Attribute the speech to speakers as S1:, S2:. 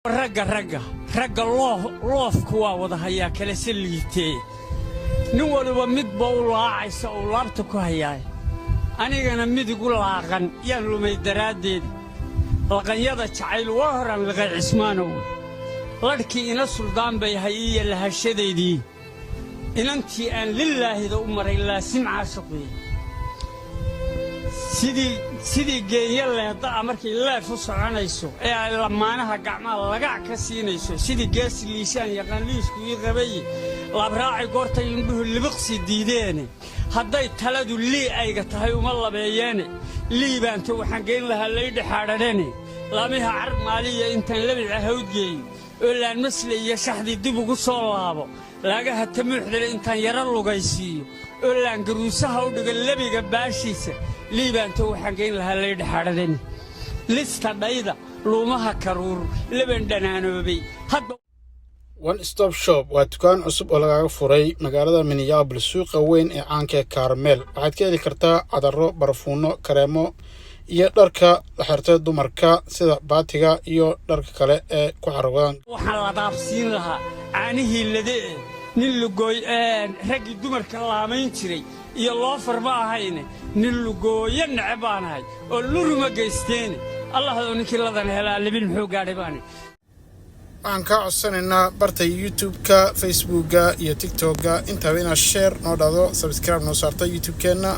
S1: Ragga loofku waa wada hayaa, kale se liitee. Nin waliba midba u laacaysa uu laabta ku hayaay. Anigana midigu laaqan yaan lumay daraaddeed. Laqanyada jacayl waa horaan liqay, Cismaanow. Ladhkii ina suldaan bay hay iyo lahashadaydii, inantii aan lillaahida u maray laasim caashaqiye. Sidii geenya leedda'a markay leef u soconayso ee ay lamaanaha gacmaha lagac ka siinayso, sidii geesi liishaan yaqaan liisku ii qabaye, laabraaci goortay indhuhu libiqsi diideene, hadday taladu lii ayga tahay uma labeeyeene. Liibaanta waxaan geyn lahaa laydhaxaadhadhane, laamiha Carab maaliya intaan labica hawdgeeyo oo laanmasle iyo shaxdii dib ugu soo laabo, laagaha tamuuxdale intaan yaro lugaysiiyo oo laangaruusaha u dhigo lebiga baashiisa. Liibaanto waxaan geyn lahaa laydhaxaadhadhane, lista dhayda luumaha karuur leban dhanaanoobay hadba.
S2: One Stop Shop waa dukaan cusub oo lagaga furay magaalada Minneapolis, suuqa weyn ee caanka ee Karmel. Waxaad ka heli kartaa cadaro, barafuuno, kareemo iyo dharka la xirta dumarka, sida baatiga iyo dharka kale ee ku xaragodaan.
S1: Waxaan la dhaabsiin lahaa caanihii ladee nin lugooy, raggii dumarka laamayn jiray iyo loofar ma ahayne. Nin lugooyo nece baanahay oo luruma geysteene. Allahadoo ninkii ladan helaa libin muxuu gaadhay baani.
S2: Waxaan kaa codsanaynaa barta YouTube-ka, Facebookga iyo TikTok-ga intaba inaad share noo dhahdo, subscribe noo saarta YouTube-keenna.